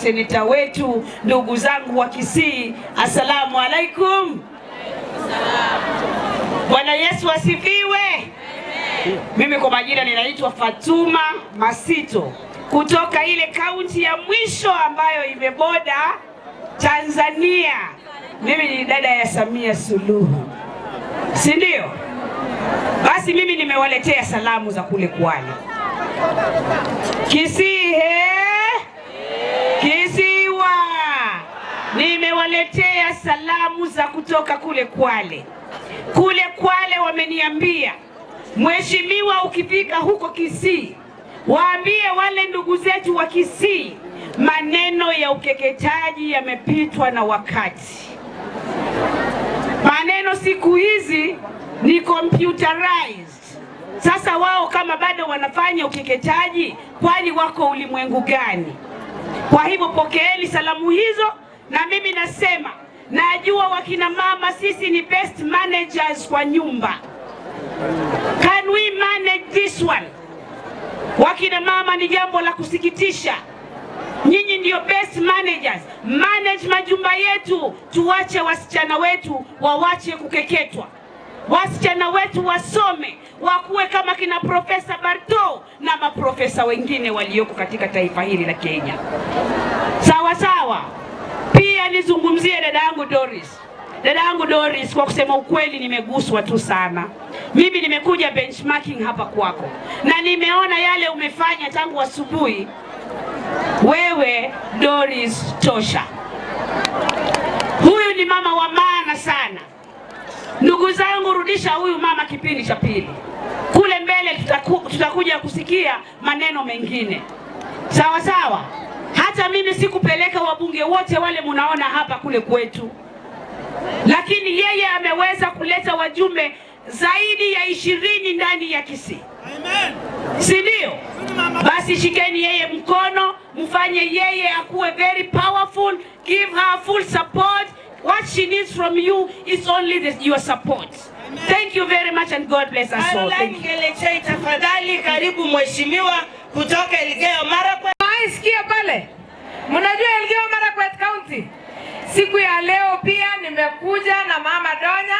Seneta wetu, ndugu zangu wa Kisii, assalamu alaikum. Bwana Yesu asifiwe. Mimi kwa majina ninaitwa Fatuma Masito kutoka ile kaunti ya mwisho ambayo imeborder Tanzania. Mimi ni dada ya Samia Suluhu, si ndio? Basi mimi nimewaletea salamu za kule Kwale. Kisii he, Kisiwa, nimewaletea salamu za kutoka kule Kwale. Kule Kwale wameniambia, mheshimiwa, ukifika huko Kisii waambie wale ndugu zetu wa Kisii maneno ya ukeketaji yamepitwa na wakati. Maneno siku hizi ni computerized. Sasa wao kama bado wanafanya ukeketaji, kwani wako ulimwengu gani? Kwa hivyo pokeeni salamu hizo, na mimi nasema najua wakina mama sisi ni best managers kwa nyumba. Can we manage this one? Wakina mama, ni jambo la kusikitisha. Nyinyi ndio best managers. Manage majumba yetu, tuwache wasichana wetu wawache kukeketwa. Wasichana wetu wasome, wakuwe kama kina Profesa Barto na maprofesa wengine walioko katika taifa hili la Kenya. Sawa sawa. Pia nizungumzie dada yangu Doris. Dada yangu Doris, kwa kusema ukweli, nimeguswa tu sana. Mimi nimekuja benchmarking hapa kwako na nimeona yale umefanya tangu asubuhi. Wewe Doris tosha, huyu ni mama wa maana sana. Ndugu zangu, rudisha huyu mama kipindi cha pili. Kule mbele tutakuja kusikia maneno mengine, sawa sawa. Hata mimi sikupeleka wabunge wote wale munaona hapa kule kwetu, lakini yeye ameweza kuleta wajumbe zaidi ya 20 ndani ya Kisii, si ndio? Basi shikeni yeye mkono, mfanye yeye akuwe very powerful, give her full support. What she needs from you is only your support. Thank you very much and God bless us all. Caroline Thank you. Ngelechei, tafadhali karibu mheshimiwa kutoka Elgeyo Marakwet. Sikia pale, mnajua Elgeyo Marakwet County. Siku ya leo pia nimekuja na Mama Donya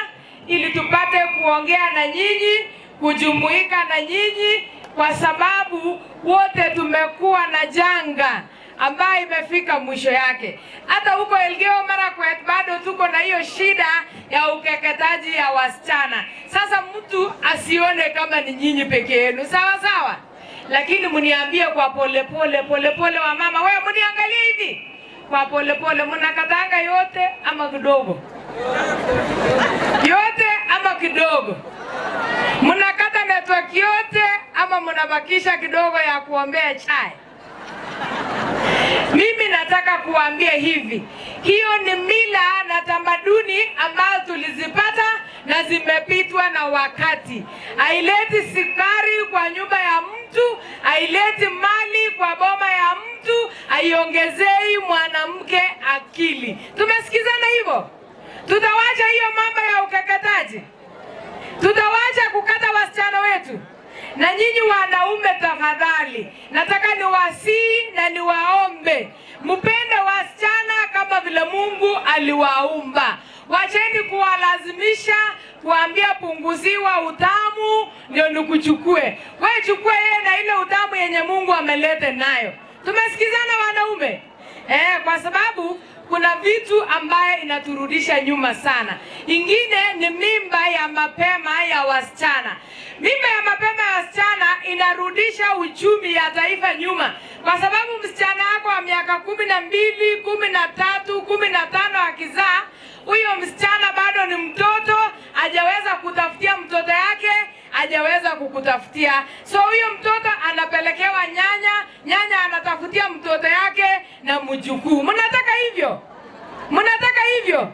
ili tupate kuongea na nyinyi, kujumuika na nyinyi, kwa sababu wote tumekuwa na janga ambayo imefika mwisho yake. Hata huko Elgeyo Marakwet bado tuko na hiyo shida ya ukeketaji ya wasichana. Sasa mtu asione kama ni nyinyi peke yenu, sawa sawa? Lakini mniambie kwa pole pole pole pole, wa mama, wewe mniangalie hivi kwa pole pole, mnakatanga yote ama kidogo? Yote ama kidogo? Mnakata network yote ama mnabakisha kidogo ya kuombea chai? Mimi nataka kuambia hivi, hiyo ni mila na tamaduni ambazo tulizipata na zimepitwa na wakati. Haileti sukari kwa nyumba ya mtu, haileti mali kwa boma ya mtu, haiongezei mwanamke akili. Tumesikizana hivyo? Tutawacha hiyo mambo ya ukeketaji, tutawacha kukata wasichana wetu. Na nyinyi wanaume, tafadhali, nataka niwasihi na niwaombe mpende wasichana kama vile Mungu aliwaumba. Wacheni kuwalazimisha kuambia punguziwa utamu ndio nikuchukue. We chukue yeye na ile utamu yenye Mungu amelete nayo. Tumesikizana wanaume? Eh, kwa sababu kuna vitu ambaye inaturudisha nyuma sana. Ingine ni mimba ya mapema ya wasichana. Mimba ya mapema ya wasichana inarudisha uchumi ya taifa nyuma, kwa sababu msichana wako wa miaka 12, 13, 15 akizaa, huyo msichana bado ni mtoto, hajaweza kutafutia mtoto yake, hajaweza kukutafutia. So huyo mtoto anapelekewa nyanya, nyanya anatafutia mtoto yake na mjukuu. Mnataka hivyo? Mnataka hivyo?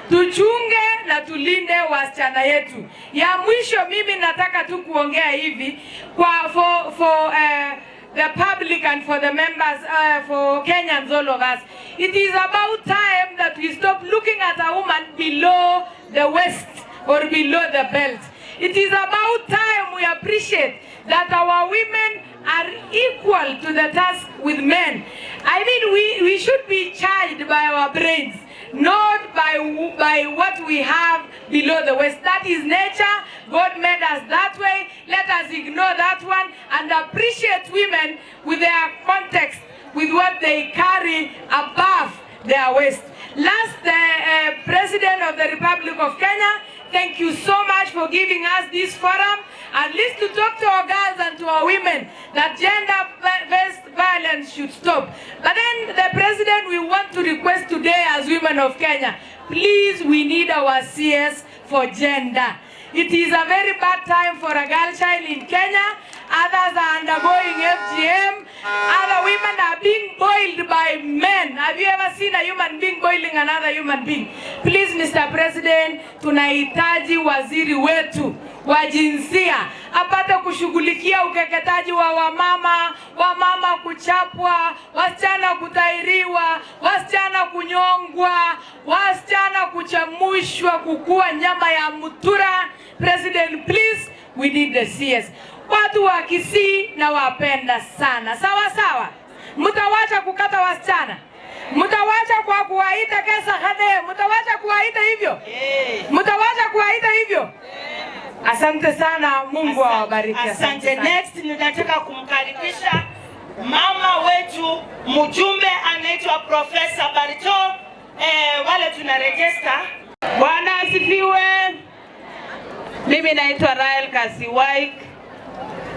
Tuchunge na tulinde wasichana yetu. Ya mwisho, mimi nataka tu kuongea hivi kwa for the public and for the members, for Kenyans, all of us. It is about time that we stop looking at a woman below the waist or below the belt. It is about time we appreciate that our women are equal to the task with men. I mean, we should be charged by our brains, not by what we have below the waist. That is nature. God made us that way. Let us ignore that one and appreciate women with their context, with what they carry above their waist. Last, the President of the Republic of Kenya, thank you so much for giving us this forum, at least to talk to our girls and to our women that gender-based violence should stop. But then the President, we want to request today as women of Kenya, please, we need our CS for gender. It is a very bad time for a girl child in Kenya. Others are undergoing FGM. Other women are being boiled by men. Have you ever seen a human being boiling another human being? Please, Mr. President, tunahitaji waziri wetu wa jinsia apate kushughulikia ukeketaji wa wamama, wamama kuchapwa, wasichana kutairiwa, wasichana kunyongwa, wasichana kuchemushwa kukua nyama ya mutura. President, please, we need the CS. Watu wa Kisii nawapenda sana. Sawa sawa, mtawacha kukata wasichana, mtawacha kwa kuwaita kesa hade, mtawacha kuwaita hivyo, mtawacha kuwaita hivyo. Asante sana, Mungu awabariki. Asante. Sana. Next ninataka kumkaribisha mama wetu mjumbe anaitwa Profesa Barito. Wale tuna register. Bwana asifiwe. Mimi naitwa Rael Kasiwaik,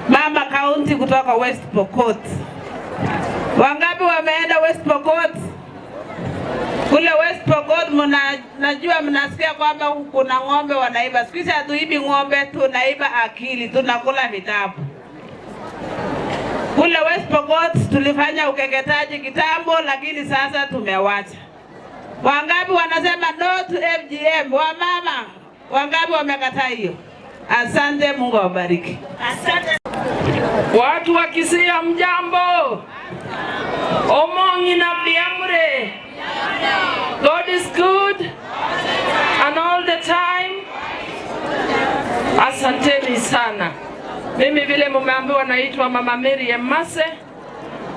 mama kaunti kutoka West Pokot. Wangapi wameenda West Pokot? Kule West Pokot najua mnasikia kwamba kuna ng'ombe wanaiba. Siku hizi hatuibi ng'ombe, tunaiba akili, tunakula vitabu. Kule West Pokot tulifanya ukeketaji kitambo, lakini sasa tumewacha. Wangapi wanasema no to FGM? Wamama wangapi wamekataa hiyo? Asante, Mungu awabariki. Asante. Watu wa Kisii mjambo. Omongi na Biamre. God is good and all the time. Asanteni sana. Mimi vile mumeambiwa naitwa Mama Mary Emase.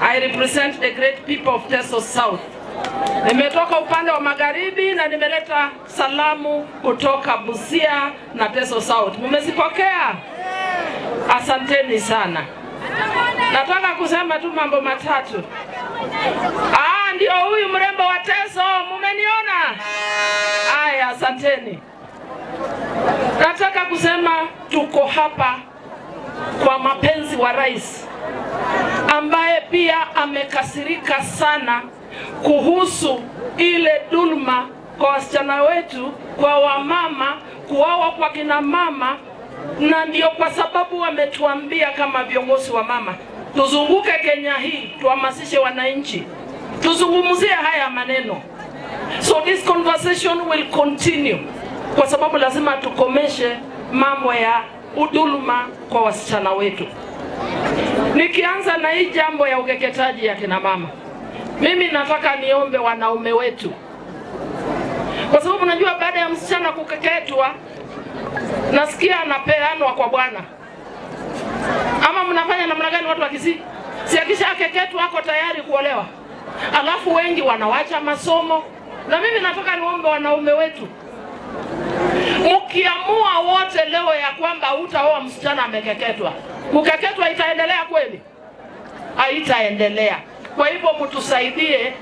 I represent the great people of Teso South. Nimetoka upande wa magharibi na nimeleta salamu kutoka Busia na Teso South. Mumezipokea? Asanteni sana. Nataka kusema tu mambo matatu. Ah, ndio huyu mrembo wa Teso, mumeniona? Aya, asanteni. Nataka kusema tuko hapa kwa mapenzi wa rais ambaye pia amekasirika sana kuhusu ile dhulma kwa wasichana wetu, kwa wamama, kuoa kwa kina mama, na ndio kwa sababu wametuambia kama viongozi wa mama tuzunguke Kenya hii, tuhamasishe wananchi, tuzungumzie haya maneno. So this conversation will continue, kwa sababu lazima tukomeshe mambo ya udhuluma kwa wasichana wetu. Nikianza na hii jambo ya ukeketaji ya kina mama, mimi nataka niombe wanaume wetu, kwa sababu najua baada ya msichana kukeketwa, nasikia anapeanwa kwa bwana. Ama mnafanya namna gani watu wa Kisii? Si akishakeketwa ako tayari kuolewa, alafu wengi wanawacha masomo. Na mimi nataka niombe wanaume wetu, mkiamua wote leo ya kwamba hutaoa msichana amekeketwa, kukeketwa itaendelea kweli? Haitaendelea. Kwa hivyo mtusaidie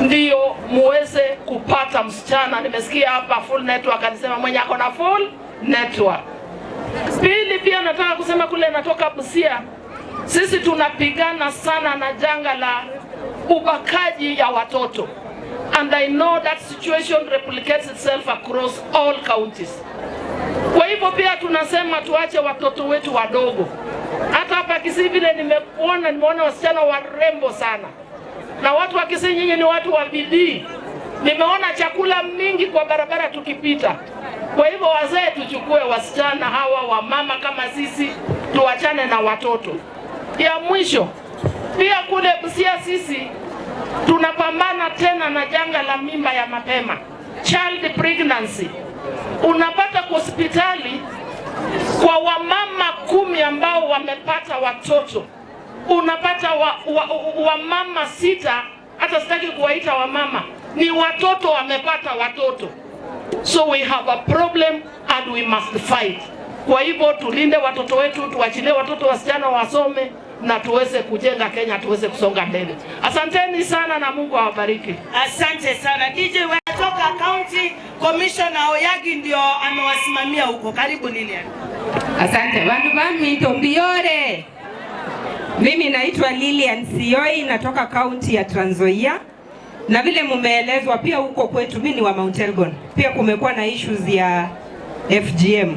ndio muweze kupata msichana. Nimesikia hapa full network, alisema mwenye ako na full network. Pili, pia nataka kusema kule natoka Busia, sisi tunapigana sana na janga la ubakaji ya watoto and I know that situation replicates itself across all counties. Kwa hivyo pia tunasema tuache watoto wetu wadogo. Hata hapa Kisii vile nimeona wasichana warembo sana, na watu wa Kisii nyinyi ni watu wa bidii. Nimeona chakula mingi kwa barabara tukipita. Kwa hivyo wazee, tuchukue wasichana hawa wamama kama sisi, tuachane na watoto. Ya mwisho pia kule Busia sisi tunapambana tena na janga la mimba ya mapema, child pregnancy. Unapata kwa hospitali kwa wamama 10 ambao wamepata watoto, Unapata wamama wa 6, hata sitaki kuwaita wamama, ni watoto wamepata watoto. So we have a problem and we must fight. Kwa hivyo tulinde watoto wetu, tuachilie watoto wasichana wasome na tuweze kujenga Kenya, tuweze kusonga mbele. Asanteni sana na Mungu awabariki. Asante sana DJ kutoka County Commissioner Oyagi ndio amewasimamia huko. Karibu Lilian. Asante vandu vamito mbiore. Mimi naitwa Lilian Sioi, natoka kaunti ya Trans Nzoia, na vile mumeelezwa pia huko kwetu, mimi ni wa Mount Elgon, pia kumekuwa na issues ya FGM,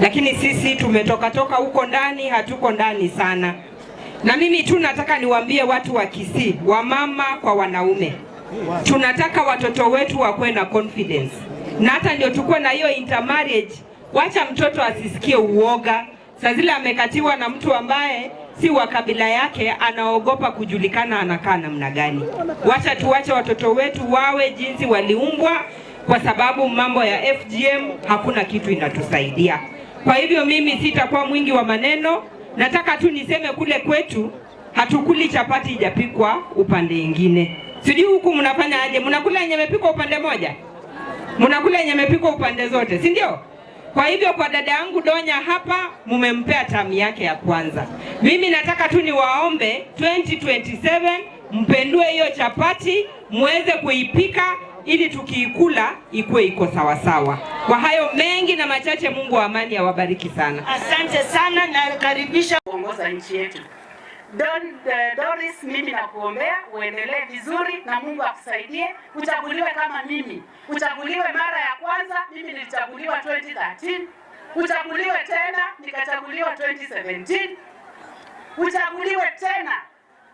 lakini sisi tumetoka toka huko ndani, hatuko ndani sana. Na mimi tu nataka niwaambie watu wa Kisii, wamama kwa wanaume, tunataka watoto wetu wakuwe na confidence, na hata ndio tukuwe na hiyo intermarriage. Wacha mtoto asisikie uoga. Saa zile amekatiwa na mtu ambaye si wa kabila yake, anaogopa kujulikana anakaa namna gani. Wacha tuwache watoto wetu wawe jinsi waliumbwa, kwa sababu mambo ya FGM hakuna kitu inatusaidia. Kwa hivyo mimi sitakuwa mwingi wa maneno, nataka tu niseme kule kwetu hatukuli chapati ijapikwa upande ingine. Sijui huku mnafanya aje? Mnakula yenye imepikwa upande moja? Mnakula yenye imepikwa upande zote, si ndio? Kwa hivyo kwa dada yangu Donya hapa mumempea tamu yake ya kwanza. Mimi nataka tu niwaombe 2027 mpendue hiyo chapati muweze kuipika ili tukiikula ikuwe iko sawasawa. Kwa hayo mengi na machache, Mungu wa amani awabariki sana. Asante sana, nakaribisha kuongoza nchi yetu. Doris, mimi nakuombea uendelee vizuri na Mungu akusaidie, uchaguliwe kama mimi, uchaguliwe mara ya kwanza. Mimi nilichaguliwa 2013, uchaguliwe tena nikachaguliwa 2017, uchaguliwe tena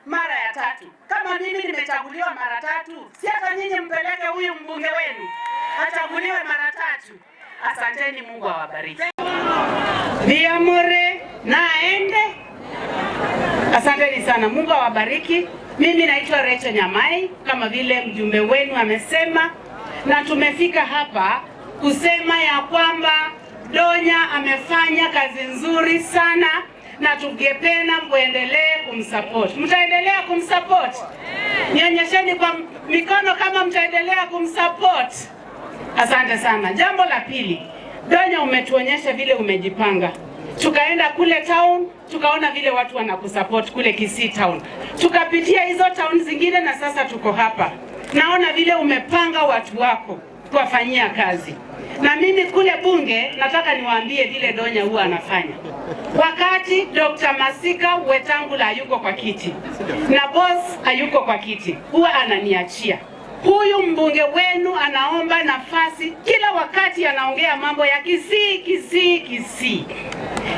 mara ya tatu. Kama mimi nimechaguliwa mara tatu, si hata nyinyi mpeleke huyu mbunge wenu achaguliwe mara tatu. Asanteni, Mungu awabariki. Viamore naende. Asanteni sana, Mungu awabariki. Mimi naitwa Rachel Nyamai kama vile mjumbe wenu amesema, na tumefika hapa kusema ya kwamba Donya amefanya kazi nzuri sana na tungependa muendelee kumsupport. Mtaendelea kumsupport? Nionyesheni kwa mikono kama mtaendelea kumsupport. Asante sana. Jambo la pili, Donya umetuonyesha vile umejipanga. Tukaenda kule town, tukaona vile watu wanakusupport kule Kisii town. Tukapitia hizo town zingine na sasa tuko hapa. Naona vile umepanga watu wako kuwafanyia kazi. Na mimi kule bunge nataka niwaambie vile Donya huwa anafanya. Wakati Dr. Masika Wetangula hayuko kwa kiti na boss hayuko kwa kiti, huwa ananiachia. Huyu mbunge wenu anaomba nafasi kila wakati, anaongea mambo ya Kisii, Kisii, Kisii.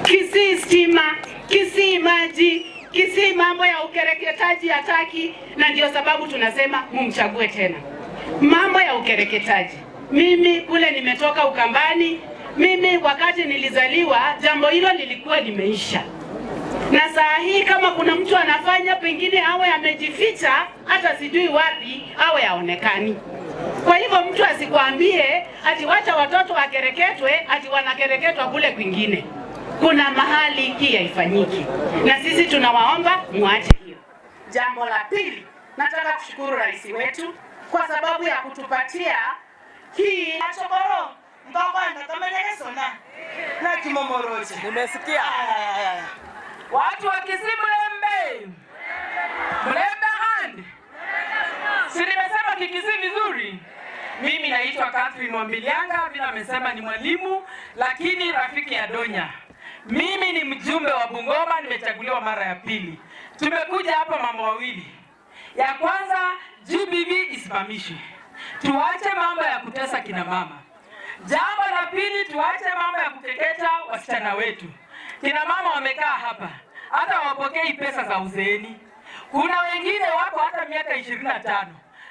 Kisii stima, Kisii maji, Kisii mambo ya ukereketaji hataki, na ndio sababu tunasema mumchague tena. Mambo ya ukereketaji, mimi kule nimetoka Ukambani, mimi wakati nilizaliwa jambo hilo lilikuwa limeisha. Na saa hii kama kuna mtu anafanya pengine awe amejificha hata sijui wapi, awe haonekani. Kwa hivyo mtu asikwambie ati wacha watoto wakereketwe, ati wanakereketwa kule kwingine. Kuna mahali hii haifanyiki, na sisi tunawaomba muache hiyo. Jambo la pili, nataka kushukuru rais wetu kwa sababu ya kutupatia hii Achokoro mbakwanda kamenyekesona na kimomoroche. Nimesikia. Watu wa Kisii mlembe. Mlembe hand. Si nimesema Kikisii vizuri? Mimi naitwa Catherine Wambilianga, vile amesema ni mwalimu lakini rafiki ya Donya. Mimi ni mjumbe wa Bungoma, nimechaguliwa mara ya pili. Tumekuja hapa mambo mawili. Ya kwanza, GBV isimamishwe. Tuache mambo ya kutesa kina mama. Jambo la pili, tuache mambo ya kukeketa wasichana wetu. Kina mama wamekaa hapa, hata wapokei pesa za uzeeni. Kuna wengine wako hata miaka 25,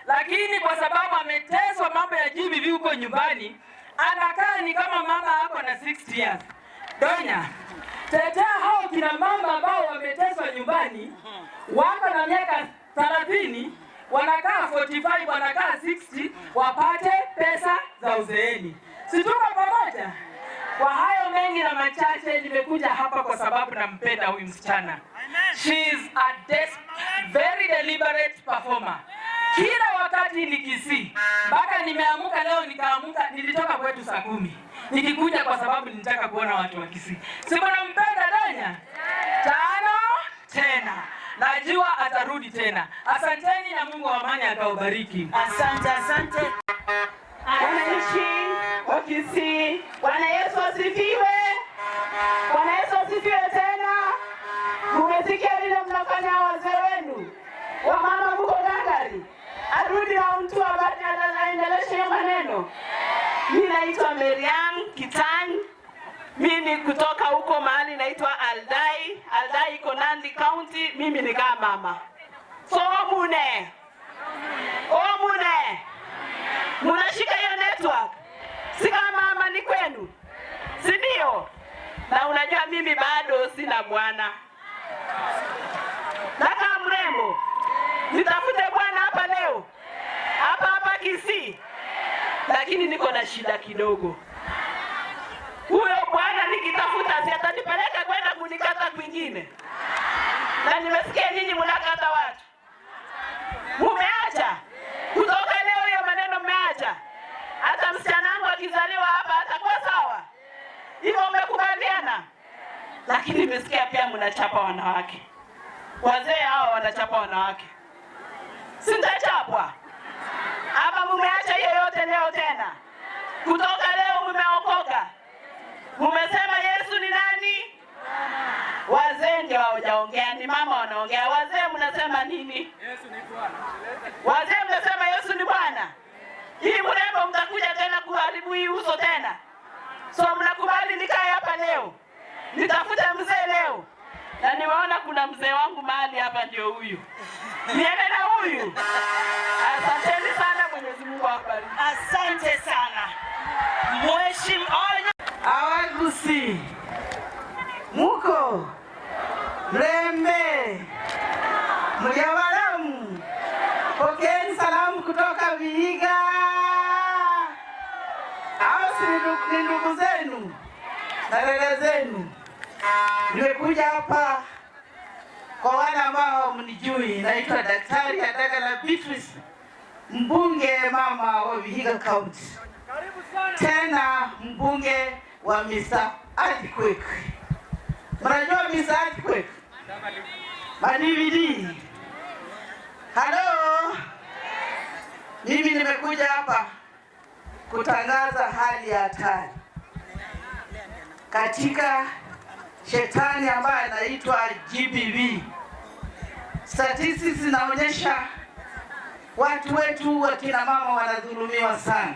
lakini kwa sababu ameteswa mambo ya GBV huko nyumbani, anakaa ni kama mama ako na 60 years. Donya, tetea hao kina mama ambao wameteswa nyumbani, wako na miaka 30, wanakaa 45, wanakaa 60, wapate pesa za uzeeni. Si tuko pamoja? Kwa hayo mengi na machache, nimekuja hapa kwa sababu nampenda huyu msichana. She is a very deliberate performer. Kila wakati ni Kisii. Mpaka nimeamuka leo nikaamuka, nilitoka kwetu saa 10. Nikikuja kwa sababu nilitaka kuona watu wa Kisii. Si mnampenda Danya? Tano tena. Najua atarudi tena. Asanteni na Mungu wa amani akawabariki. Asante, asante. Wananchi wa Kisii, Bwana Yesu asifiwe. Bwana Yesu asifiwe tena. Mumesikia vile mnafanya wazee wenu, wamama mko gangari, arudi na mtu abaki aendeleshe hiyo maneno. Mi naitwa Mariam Kitany, mi ni kutoka huko mahali naitwa Aldai. Aldai iko Nandi County. Mimi ni kama mama. So omune omune, munashika hiyo network, si kama mama ni kwenu, si ndio? Na unajua mimi bado sina bwana, nakaa mrembo, nitafute bwana hapa leo hapa hapa Kisii, lakini niko na shida kidogo. Huyo bwana nikitafuta, si atanipeleka kwenda kunikata kwingine? Na nimesikia nyinyi mnakata watu, mumeacha kutoka leo hiyo maneno mmeacha. Hata msichana wangu akizaliwa hapa atakuwa sawa, hivyo mmekubaliana? Lakini nimesikia pia mnachapa wanawake, wazee hawa wanachapa wanawake, si mtachapwa hapa? Mumeacha hiyo yote leo tena, kutoka leo mmeokoka, mumesema Yesu ni nani? Wazee ndio hawajaongea, ni mama wanaongea. Wazee mnasema nini? Wazee mnasema Yesu ni Bwana. Hii mrembo mtakuja tena kuharibu hii uso tena. So mnakubali nikae hapa leo, nitafute mzee leo, na nimeona kuna mzee wangu mahali hapa, ndio huyu, niende na huyu. Asanteni sana, Mwenyezi Mungu awabariki. Asante sana. Mheshimiwa Abagusi, muko Mlembe, mliabalamu, pokeeni salamu kutoka Vihiga. Hao si ni ndugu zenu na dada zenu. Nimekuja hapa kwa wale ambao mnijui, naitwa Daktari Adagala Beatrice, mbunge mama wa Vihiga County, tena mbunge wa Mr. Earthquake. Mnajua Mr. Earthquake? Ma-DVD. Halo. Mimi nimekuja hapa kutangaza hali ya hatari katika shetani ambaye anaitwa GBV. Statistics zinaonyesha watu wetu wakina mama wanadhulumiwa sana,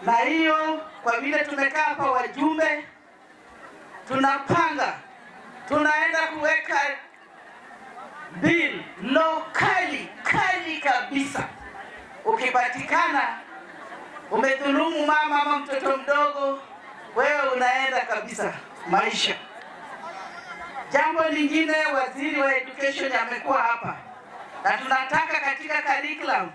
na hiyo kwa vile tumekaa hapa wajumbe, tunapanga tunaenda kuweka bill law kali kali kabisa. Ukipatikana umedhulumu mama ama mtoto mdogo, wewe unaenda kabisa maisha. Jambo lingine, waziri wa education amekuwa hapa na tunataka katika curriculum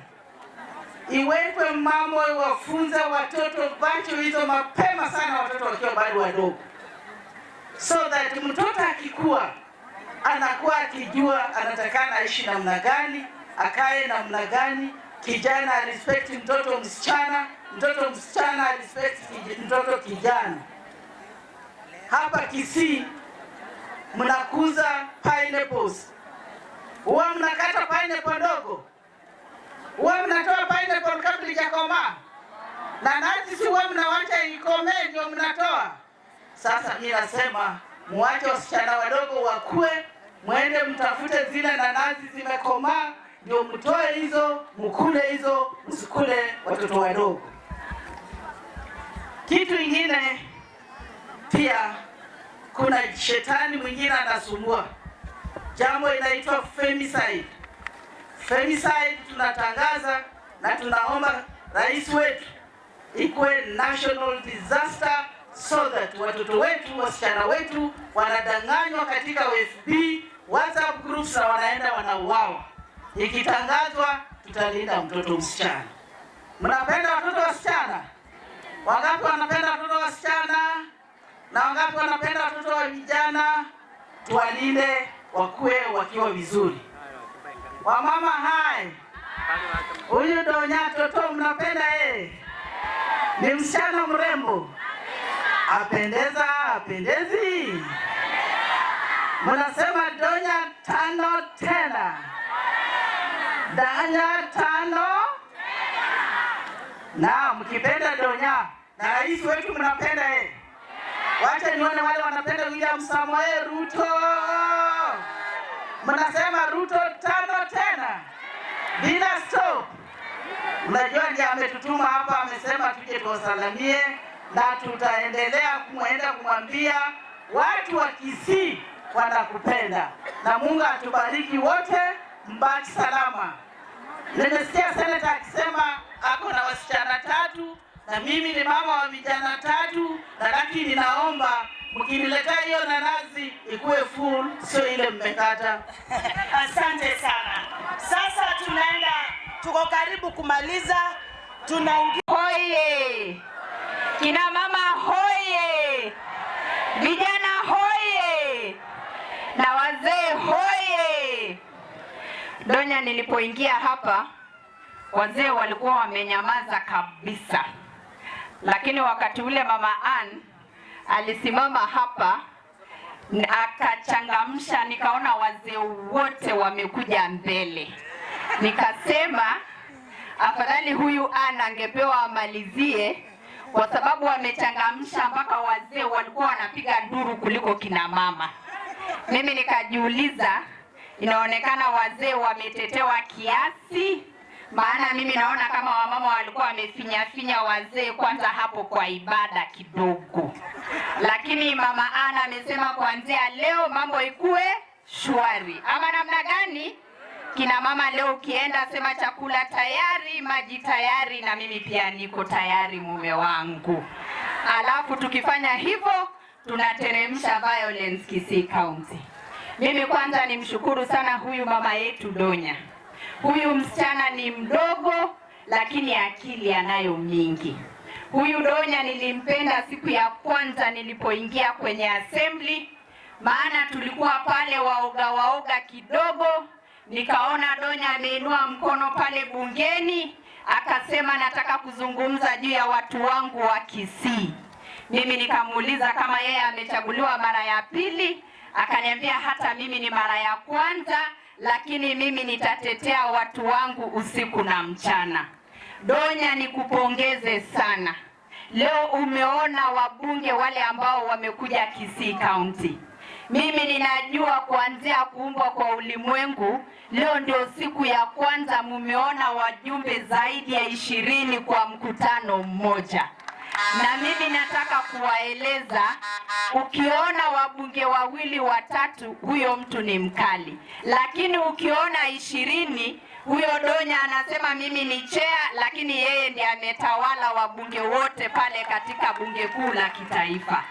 iwekwe mambo wafunze watoto virtue hizo mapema sana, watoto wakiwa bado wadogo, so that mtoto akikua anakuwa akijua anatakana aishi namna gani, akae namna gani. Kijana respect mtoto msichana, mtoto msichana respect mtoto kijana. Hapa Kisii mnakuza pineapples, huwa mnakata pineapple ndogo, huwa mnatoa pineapple kabla ijakomaa, na nazi si huwa mnawacha ikomee ndio mnatoa. Sasa mimi nasema muache wasichana wadogo wakue, mwende mtafute zile nanasi zimekomaa, ndio mtoe hizo, mkule hizo, msikule watoto wadogo. Kitu ingine pia, kuna shetani mwingine anasumbua, jambo inaitwa femicide. Femicide tunatangaza na tunaomba rais wetu ikuwe national disaster so that watoto wetu, wasichana wetu wanadanganywa katika FB, WhatsApp groups na wanaenda wanauawa. Ikitangazwa tutalinda mtoto msichana. Mnapenda watoto wasichana? Wangapi wanapenda watoto wasichana? Na wangapi wanapenda watoto wa vijana? Tuwalinde. Wakuwe wakiwa vizuri. Wamama hai, huyu Donya Toto mnapenda yeye? Ni msichana mrembo, apendeza, apendezi? Mnasema Donya tano tena, Donya tano na mkipenda Donya na rais wetu mnapenda yeye. Wacha nione wale wanapenda William Samoei Ruto. Mnasema Ruto tano tena bila stop. Mnajua ndiye ametutuma hapa, amesema tuje tuwasalimie na tutaendelea kumwenda kumwambia watu wa Kisii wanakupenda, na Mungu atubariki wote, mbaki salama. Nimesikia seneta akisema ako na wasichana tatu na mimi ni mama wa vijana tatu, na lakini naomba mkiniletea hiyo nanasi ikuwe full, sio ile mmekata. Asante sana. Sasa tunaenda, tuko karibu kumaliza, tunaingia. Hoye! Kina mama hoye! Vijana hoye! Na wazee hoye! Donya, nilipoingia hapa wazee walikuwa wamenyamaza kabisa, lakini wakati ule Mama Ann alisimama hapa akachangamsha, nikaona wazee wote wamekuja mbele, nikasema afadhali huyu Ann angepewa amalizie, kwa sababu amechangamsha mpaka wazee walikuwa wanapiga nduru kuliko kina mama. Mimi nikajiuliza, inaonekana wazee wametetewa kiasi, maana mimi naona kama wamama walikuwa wamefinyafinya wazee kwanza hapo kwa ibada kidogo, lakini Mama Ana amesema kuanzia leo mambo ikue shwari, ama namna gani? Kina mama leo ukienda sema chakula tayari, maji tayari, na mimi pia niko tayari mume wangu. Alafu tukifanya hivyo tunateremsha violence Kisii County. Mimi kwanza nimshukuru sana huyu mama yetu Donya. Huyu msichana ni mdogo lakini akili anayo mingi. Huyu Donya nilimpenda siku ya kwanza nilipoingia kwenye assembly, maana tulikuwa pale waoga waoga kidogo, nikaona Donya ameinua mkono pale bungeni akasema nataka kuzungumza juu ya watu wangu wa Kisii. Mimi nikamuuliza kama yeye amechaguliwa mara ya pili, akaniambia hata mimi ni mara ya kwanza, lakini mimi nitatetea watu wangu usiku na mchana. Donya, nikupongeze sana. Leo umeona wabunge wale ambao wamekuja Kisii County. Mimi ninajua kuanzia kuumbwa kwa ulimwengu, leo ndio siku ya kwanza mumeona wajumbe zaidi ya 20 kwa mkutano mmoja. Na mimi nataka kuwaeleza, ukiona wabunge wawili watatu, huyo mtu ni mkali, lakini ukiona 20, huyo Donya anasema mimi ni chair, lakini yeye ndiye ametawala wabunge wote pale katika bunge kuu la kitaifa.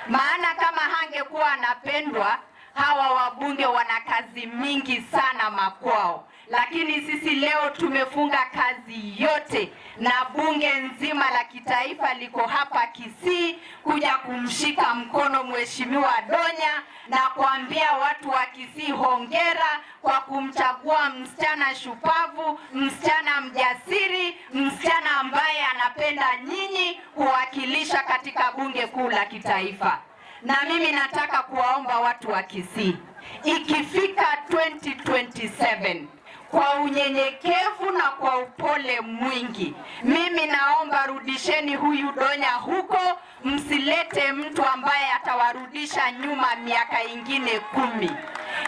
Maana kama hangekuwa anapendwa, hawa wabunge wana kazi mingi sana makwao, lakini sisi leo tumefunga kazi yote na bunge nzima la kitaifa liko hapa Kisii kuja kumshika mkono Mheshimiwa Donya na kuambia watu wa Kisii hongera kwa kumchagua msichana shupavu, msichana mjasiri, msichana ambaye anapenda nyinyi kuwakilisha katika bunge kuu la kitaifa. Na mimi nataka kuwaomba watu wa Kisii, ikifika 2027 kwa unyenyekevu na kwa upole mwingi, mimi naomba rudisheni huyu Donya huko, msilete mtu ambaye atawarudisha nyuma miaka ingine 10.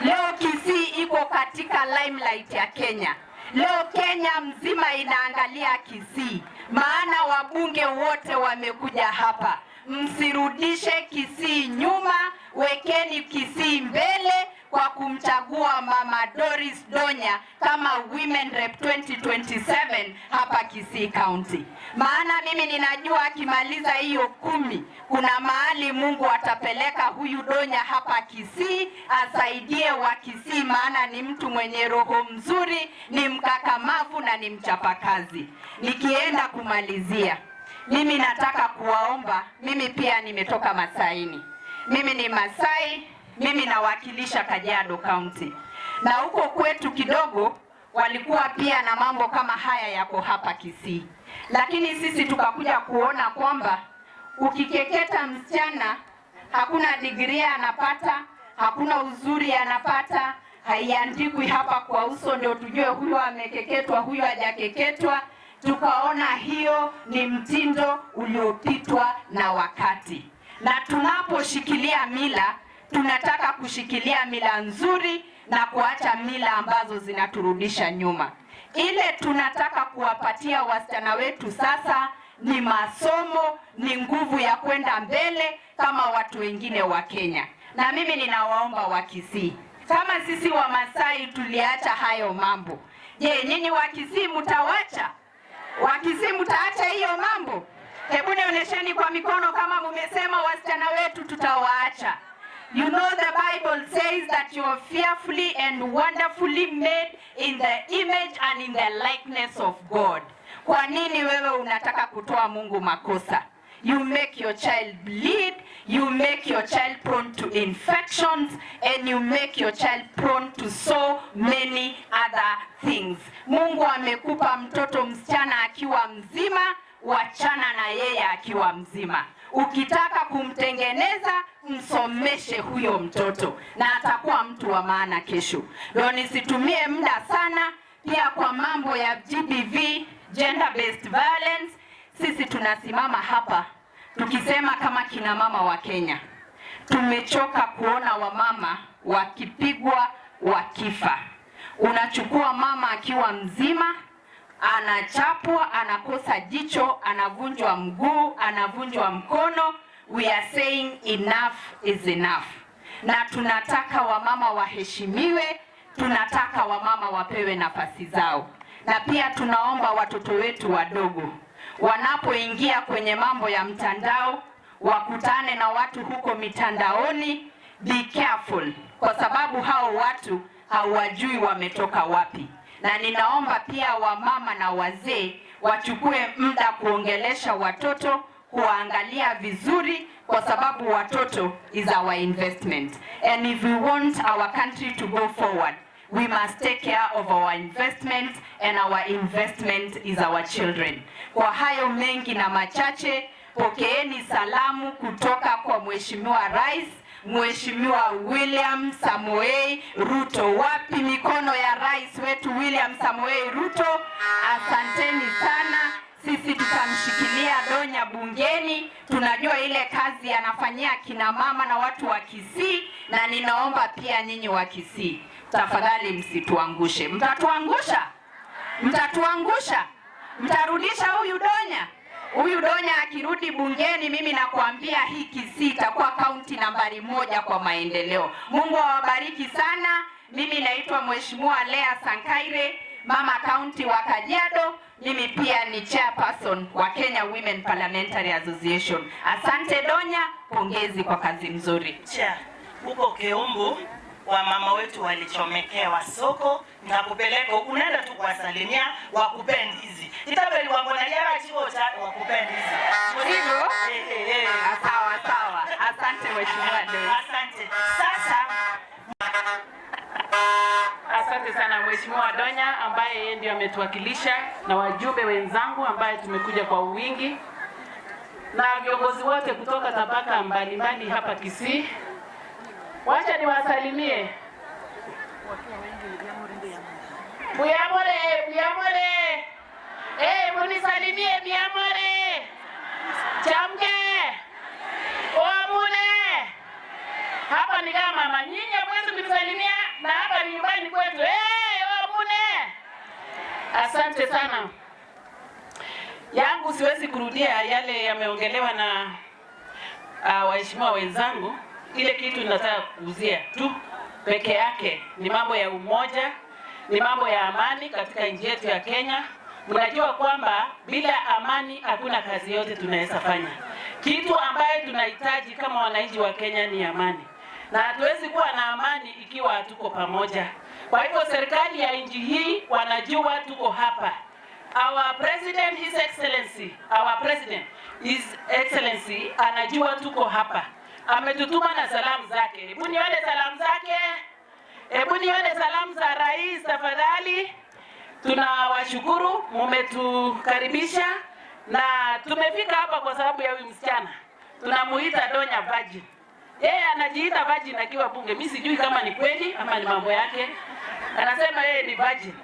Leo Kisii iko katika limelight ya Kenya. Leo Kenya mzima inaangalia Kisii, maana wabunge wote wamekuja hapa. Msirudishe Kisii nyuma, wekeni Kisii mbele kwa kumchagua Mama Doris Donya kama Women Rep 2027 hapa Kisii County. Maana mimi ninajua akimaliza hiyo 10, kuna mahali Mungu atapeleka huyu Donya hapa Kisii asaidie wa Kisii, maana ni mtu mwenye roho mzuri, ni mkakamavu na ni mchapakazi. Nikienda kumalizia, mimi nataka kuwaomba, mimi pia nimetoka Masaini. Mimi ni Masai. Mimi nawakilisha Kajiado County, na huko kwetu kidogo walikuwa pia na mambo kama haya yako hapa Kisii, lakini sisi tukakuja kuona kwamba ukikeketa msichana hakuna degree anapata, hakuna uzuri anapata, haiandikwi hapa kwa uso ndio tujue huyu amekeketwa, huyu hajakeketwa. Tukaona hiyo ni mtindo uliopitwa na wakati, na tunaposhikilia mila tunataka kushikilia mila nzuri na kuacha mila ambazo zinaturudisha nyuma. Ile tunataka kuwapatia wasichana wetu sasa ni masomo, ni nguvu ya kwenda mbele kama watu wengine wa Kenya. Na mimi ninawaomba wa Kisii, kama sisi Wamasai tuliacha hayo mambo, je, nyinyi wa Kisii mtawacha? Wakisii mtaacha hiyo mambo? Hebu nionyesheni kwa mikono kama mumesema wasichana wetu tutawaacha. You know, the Bible says that you are fearfully and wonderfully made in the image and in the likeness of God. Kwa nini wewe unataka kutoa Mungu makosa? You make your child bleed, you make your child prone to infections, and you make your child prone to so many other things. Mungu amekupa mtoto msichana akiwa mzima, wachana na yeye akiwa mzima. Ukitaka kumtengeneza, msomeshe huyo mtoto na atakuwa mtu wa maana kesho. Ndio nisitumie muda sana pia kwa mambo ya GBV, gender based violence. Sisi tunasimama hapa tukisema kama kina mama wa Kenya, tumechoka kuona wamama wakipigwa wakifa. Unachukua mama akiwa mzima, anachapwa, anakosa jicho, anavunjwa mguu, anavunjwa mkono. We are saying enough is enough, na tunataka wamama waheshimiwe, tunataka wamama wapewe nafasi zao, na pia tunaomba watoto wetu wadogo wanapoingia kwenye mambo ya mtandao, wakutane na watu huko mitandaoni, be careful, kwa sababu hao watu hawajui wametoka wapi. Na ninaomba pia wamama na wazee wachukue muda kuongelesha watoto, kuwaangalia vizuri, kwa sababu watoto is our investment, and if we want our country to go forward, we must take care of our investment, and our investment is our children. Kwa hayo mengi na machache, pokeeni salamu kutoka kwa Mheshimiwa Rais, Mheshimiwa William Samoei Ruto. Wapi mikono ya rais wetu William Samoei Ruto? Asanteni sana. Sisi tutamshikilia Donya bungeni. Tunajua ile kazi anafanyia kina mama na watu wa Kisii, na ninaomba pia nyinyi wa Kisii, tafadhali msituangushe. Mtatuangusha? Mtatuangusha? Mtarudisha huyu Donya? Huyu Donya akirudi bungeni, mimi nakuambia hii Kisii itakuwa kaunti nambari 1 kwa maendeleo. Mungu awabariki sana. Mimi naitwa Mheshimiwa Lea Sankaire, mama kaunti wa Kajiado. Mimi pia ni chairperson wa Kenya Women Parliamentary Association. Asante Donya, pongezi kwa kazi nzuri. Cha huko Keumbu wamama wetu walichomekewa soko, nitakupeleka huku, unaenda tu kuwasalimia, wakupe ndizi itabeli wangu na yara chiko cha wakupe ndizi. Hivyo? Eh, eh. Sawa sawa, asante Mheshimiwa Donya. Asante. Sasa Asante sana Mheshimiwa Donya ambaye yeye ndio ametuwakilisha na wajumbe wenzangu ambaye tumekuja kwa wingi na viongozi wote kutoka tabaka mbalimbali hapa Kisii. Wacha niwasalimie. Buyamore, buyamore. Eh, munisalimie buyamore. Chamke. Oamune. Hapa ni kama mama nyinyi hamwezi kunisalimia na hapa ni nyumbani kwetu. Eh, oamune. Asante sana. Yangu siwezi kurudia yale yameongelewa na waheshimiwa wenzangu. Ile kitu nataka kuuzia tu peke yake ni mambo ya umoja, ni mambo ya amani katika nchi yetu ya Kenya. Mnajua kwamba bila amani hakuna kazi yote tunaweza fanya. Kitu ambaye tunahitaji kama wananchi wa Kenya ni amani, na hatuwezi kuwa na amani ikiwa hatuko pamoja. Kwa hivyo serikali ya nchi hii wanajua tuko hapa. Our president, His Excellency, our president, His Excellency anajua tuko hapa. Ametutuma na salamu zake. Hebu nione salamu zake. Hebu nione salamu za rais tafadhali. Tunawashukuru mumetukaribisha na tumefika hapa kwa sababu ya huyu msichana. Tunamuita Donya Virgin. Yeye anajiita virgin akiwa bunge. Mimi sijui kama ni kweli ama ni mambo yake. Anasema yeye ni virgin.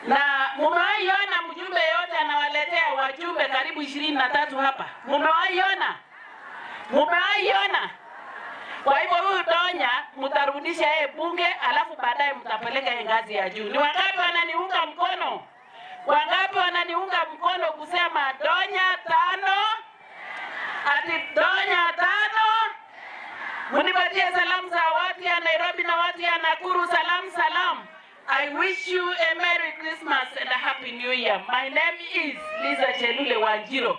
Na mumewahi ona mjumbe yote anawaletea wajumbe karibu 23 hapa? Mumewahi ona? Mumewahi ona? Kwa hivyo huyu Donya mtarudisha yeye bunge, alafu baadaye mtapeleka yeye ngazi ya juu. Ni wangapi wananiunga mkono? Wangapi wananiunga mkono kusema Donya tano? Ati Donya tano? Munipatie salamu za watu ya Nairobi na watu ya Nakuru. Salam salam. I wish you a Merry Christmas and a Happy New Year. My name is Liza Chelule Wanjiro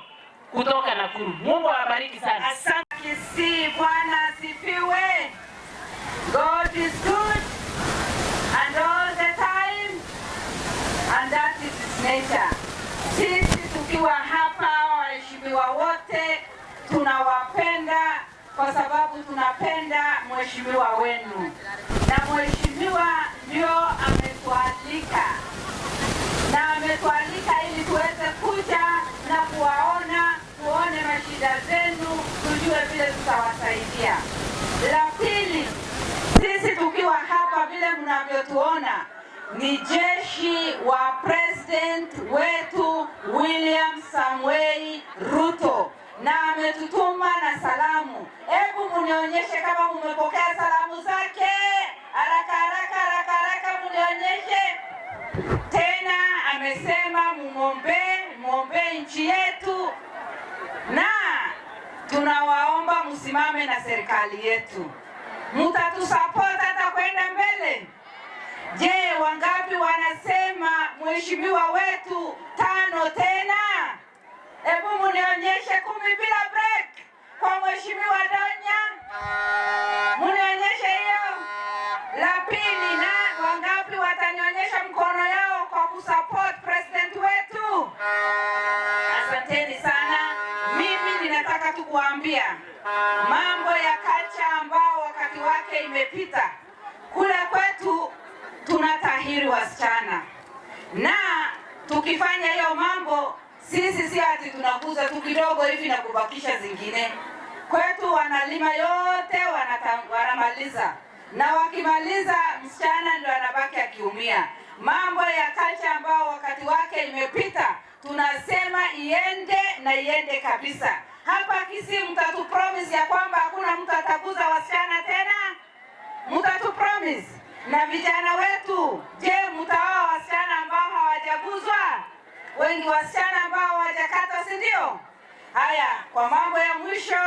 kutoka Nakuru. Mungu awabariki sana. Asante Kisii, Bwana asifiwe. God is good and all the time and that is his nature. Sisi tukiwa hapa, waheshimiwa wote tunawapenda kwa sababu tunapenda mheshimiwa wenu, na mheshimiwa ndio ametualika na ametualika ili tuweze kuja na kuwaona, tuone mashida zenu, tujue vile tutawasaidia. La pili, sisi tukiwa hapa vile mnavyotuona ni jeshi wa president wetu William Samoei Ruto na ametutuma na salamu. Hebu munionyeshe kama mumepokea salamu zake. Haraka haraka haraka haraka, munionyeshe tena. Amesema mumwombee, muombee nchi yetu, na tunawaomba msimame na serikali yetu, mtatusupport hata kwenda mbele. Je, wangapi wanasema mheshimiwa wetu tano tena? Hebu munionyeshe 10 bila break kwa mheshimiwa Donya, munionyeshe hiyo. La pili, na wangapi watanionyesha mkono yao kwa kusupport president wetu? Asanteni sana. Mimi ninataka tu kuambia mambo ya culture ambao wakati wake imepita. Kule kwetu tunatahiri wasichana, na tukifanya hiyo mambo sisi si ati tunakuza tu kidogo hivi na kubakisha zingine. Kwetu wanalima yote wanamaliza, na wakimaliza msichana ndio anabaki akiumia. Mambo ya culture ambao wakati wake imepita, tunasema iende na iende kabisa. Hapa Kisii mtatu promise ya kwamba hakuna mtu ataguza wasichana tena? Mtatu promise? Na vijana wetu, je, mtaoa wasichana ambao hawajaguzwa? Wengi wasichana ambao hawajakatwa, si ndio? Haya, kwa mambo ya mwisho,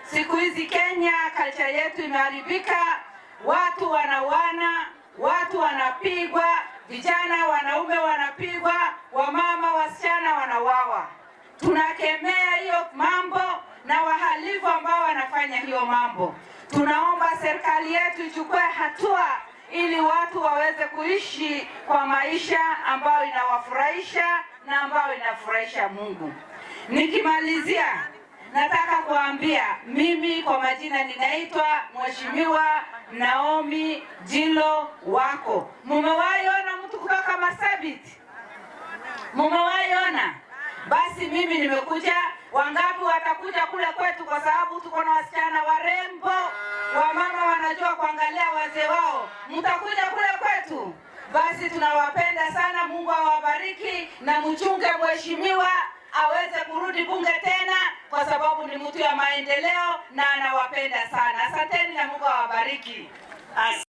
siku hizi Kenya culture yetu imeharibika, watu wanauana, watu wanapigwa, vijana wanaume wanapigwa, wamama wasichana wanauawa. Tunakemea hiyo mambo na wahalifu ambao wanafanya hiyo mambo. Tunaomba serikali yetu ichukue hatua ili watu waweze kuishi kwa maisha ambayo inawafurahisha na ambayo inafurahisha Mungu. Nikimalizia, nataka kuambia mimi kwa majina ninaitwa Mheshimiwa Naomi Jilo Wako. Mumewahi ona mtu kutoka Marsabit? Mumewahi ona? Basi mimi nimekuja. Wangapi watakuja kule kwetu? Kwa sababu tuko na wasichana warembo, wamama wanajua kuangalia wazee wao. Mtakuja kule kwetu? Basi tunawapenda sana. Mungu awabariki na mchunge mheshimiwa aweze kurudi bunge tena, kwa sababu ni mtu ya maendeleo na anawapenda sana. Asanteni na Mungu awabariki.